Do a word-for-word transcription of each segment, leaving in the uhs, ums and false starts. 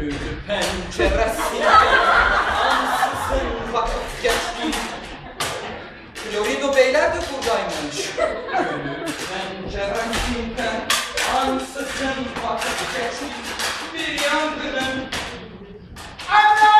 Penceresinden ansızın bakıp geçti. Florido Beyler de buradaymış. Penceresinden ansızın bakıp geçti. Bir yangının. Ana!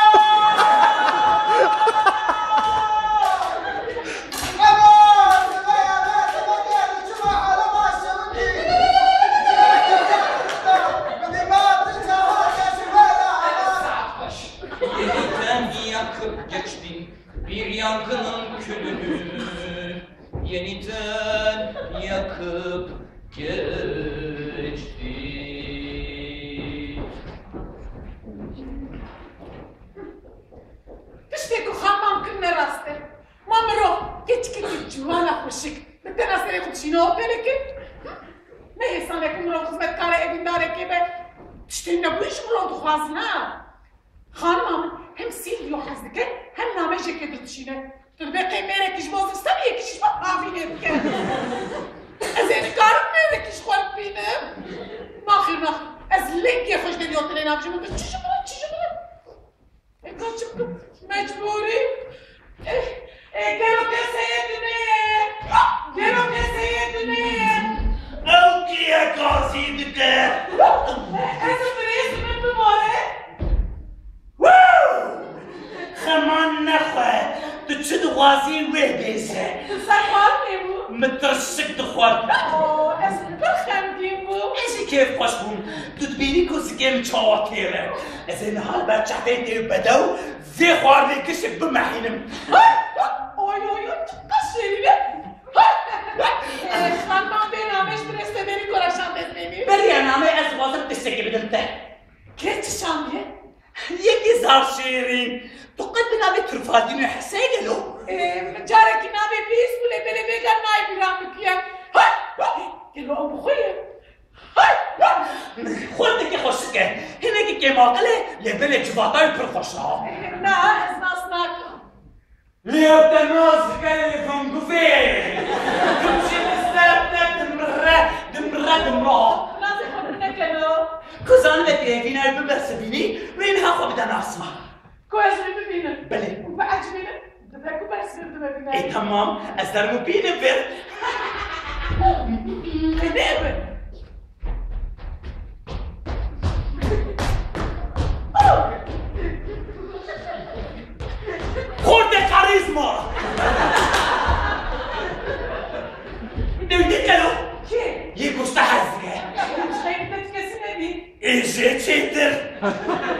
Yeniden yakıp geçtin bir yangının külünü, yeniden yakıp geçtin. Tiştê ku xanimam kir ne rast e. Ma mirov keçikekî ciwana xweşik bi tena serê xwe dişîne otelekê? Ne hêsan e ku mirov xizmetkarê evîndarekê be. Tiştên nebûyî ji mirov dixwazin ha. Xanima min hem Silvio hez dike hem namejekê didişîne. Tu dibê qey mêrekî ji bo zivistanê yekî jî ji bo havînê bike. Ez ê nikarim mêrekî ji xwe bibînim. Naxêr naxêr. Ez lengê xwe ji derî otelê navêjim. Min çi ji min e, çi ji min e? Ê, ka çi bikim? Mecbûrî. Ê, ê, gelo kes heye dinê? Gelo kes heye dinê? Ew kî ye gazî dike? Ez birêz min bimare. Xeman nexwe, tu çi dixwazî wê bêje. Tu ser xwarinê bû? Min tirsik dixwar. Oo, ez pir xemgîn bûm. Ez jî kêfxweş bûm. Tu dibînî ku zikê min çawa têr e. Ez ê niha li ber çehveyê tê bedew vê xwarinê kişik bimehînim. Oy, oy, oy, tu qas şêrîn e. Xanima vê namê ji birêz Semerî Koraşan dest pê bî. Beriya namê ez dixwazim tiştekî bidim te. Kê çi şandiye? Yekî zaf şêrîn. Tu qet bi navê Trifaldîno hesê gelo? Ê, min carekî navê bihîst bû lê belê vêga nayê bîra min kiye. Hay! Gelo ew bi xwe ye? Hay! Xurtekî xweşik e. Hinekî kêmaqil e, lê belê civata wî pir xweş e. Na, ez nas nakim. Lê ew te nas dike lê vinguvê. Gimşê min ser te dimre, dimre, dimre. Nazê xwe min nekeno. Ku zanibê tu yê vînayê bibersivînî, wê niha xwe bide nasma. Ku ez wê bibînim. Belê. Û biecibînim, dibe ku bersivê bidibe vînayê. Ê, temam, ez derim û bînim vir. Qenê bin. Xortê karîzma! Dewdî gelo? Kê? Yê goşta hez dike. Ji xeyrî te ti kesî nebî. Ê jê çêtir.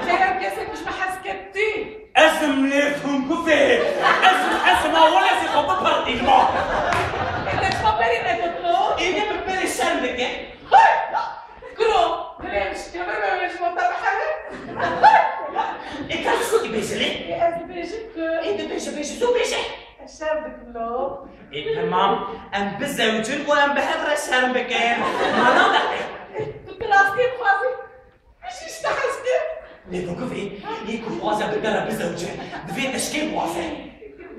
Kerem kesek ji me hez ketî. Ez im lê fungufê. Ez im, ez im awal ez ê xwe bipertînim. Ê te çima berî neketino? Ê ne bi berê şerm dike. Hay! Kuro, dilê min şikeve be, ji bo te biheve. Ê, ka tu dibêje lê? Ê, ez dibêjim ku. Ê, dibêje, bêje, zû bêje. Ez şerm dikim lo. Ê, temam, em bizewicin û em bi hev re şerm bikin. Mana me. Ê, tu, tu rastiyê dixwazî? Min jî ji te hez kir. Lê biguvê, yê ku dixwaze bi te re bizewce, divê te ji kê bixwaze?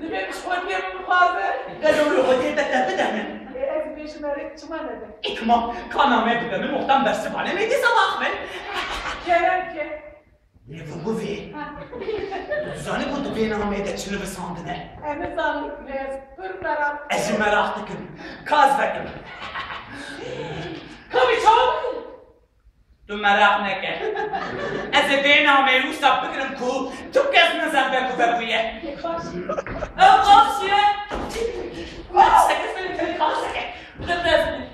Divê min ji xwediyê min bixwaze. Gelo wê xwediyê te te bide min? Ê, ez dibêjim erê, çima nebe? Ê, kima, ka nameyê bide min, wextan bersiva nemê dê zalax min. Kerem ke. Lê biguvê. Ha. Tu dizanî ku di vê nameyê de çi nivisandine? Ez nizanim, lê ez pir meraq dikim. Ez jî meraq dikim. Ka ez vekim. Ka vê çawa bikim? Tu meraq neke. Ez ê vê nameyê wisa bigirim ku tu kes nizane ku vebûye. Baş. Ew baş ye. Baş, kes bê, kes bê. Bide dest min.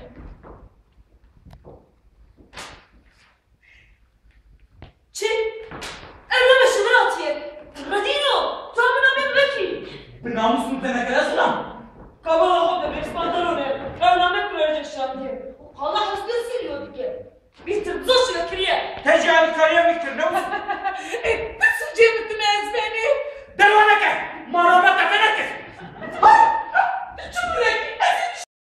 Çi? Ev name ji min hatiye. Redîno, tu min namê min vekî. Bi namûs min te nekir ez xulam. Kabala xwe te bêj pantalonê. Ev name proje şandiye. Qala hestê sîrî dike. Bîtir zor şive kiriye. Te jî alîkariya wî kir, ne wisa? Ê, tu sûcê min tune ez benî. Derwa neke! Mara